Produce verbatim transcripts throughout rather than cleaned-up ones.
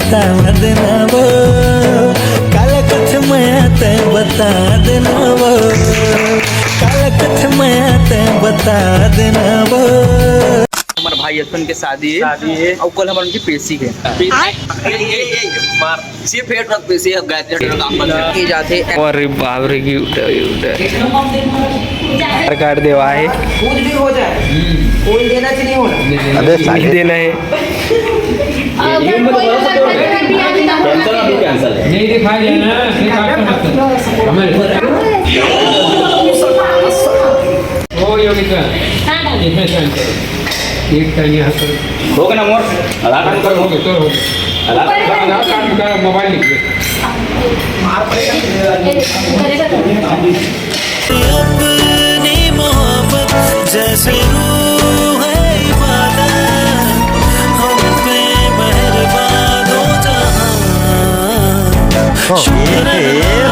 बता देना वो, काला कथ मया तै बता देना वो, काला कथ मया तै बता देना वो। हमारे भाई यशवंत के शादी है। शादी है। और कल हमारे उनकी पेशी है। ये, ये, ये, ये, मार। सिर्फ हेड रख पेशी है, गायत्री का काम बंद है। की जाते हैं। अरे बाप रे, गिफ्ट, गिफ्ट। आधार कार्ड देवा है। कुछ भी हो जाए, कोई देना चाहिए होना। अबे साले। देना है। नहीं दिखाई देना, हमें। ओ योगिता, इसमें साइन करो। एक साइन यहाँ करो। हो गया ना मोर? आधार कार्ड करो। हो गया, तो हो गया। आधार कार्ड करो। आधार कार्ड का मोबाइल लिख दे। अपनी मोहब्बत जैसे रूह है इबादत, हम पे मेहरबान हो जहां। हाँ, ये है,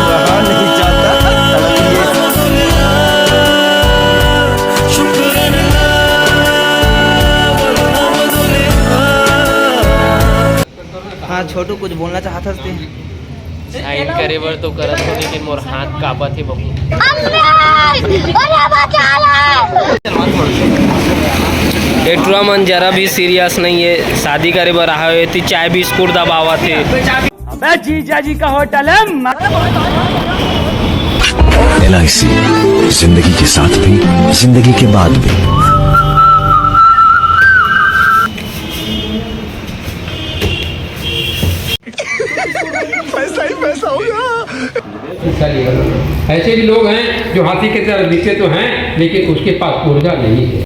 रहा नहीं जाता। हाँ छोटू, कुछ बोलना चाहत हस ते? साइन करे बर तो करत हो, लेकिन मोर हाथ कांपत हे बहुत। ए टुरा मन जरा भी सीरियस नहीं है, शादी करे बर आए हो, एती चाय बिस्कुट दबावत हे। अबे जीजा जी का होटल है। एल आई सी, जिंदगी के साथ भी, जिंदगी के बाद भी। पैसा ही पैसा होगा। हिस्सा लिया। ऐसे भी लोग हैं जो हाथी की तरह दिखते तो हैं, लेकिन उसके पास ऊर्जा नहीं है।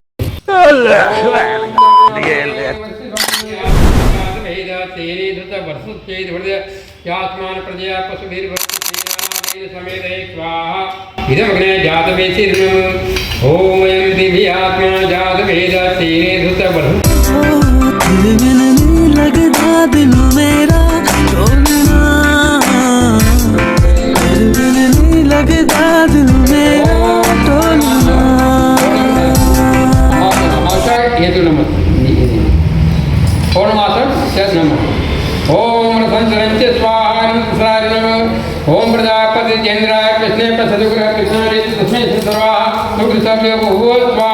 आत्मान प्रजया पशुभिर्भवति सेनानादेन समेत स्वाहा। इदमग्ने जातवेदसे ॐ अयं दिव्यात्मा जातवेदसेने सुतबर्हु। दिल मिलने लगदा दिल मेरा डोलना, दिल मिलने लगदा दिल मेरा डोलना। ये तो नमः। पूर्णमासम से नमः। ॐ रसंचरंच स्वाहा, रसंचराय नमः। ॐ प्रजापति चंद्राय कृष्णे पसदुग्रह कृष्णाय तस्मै सर्वाः सुग्रह सर्वो भूव स्वाहा।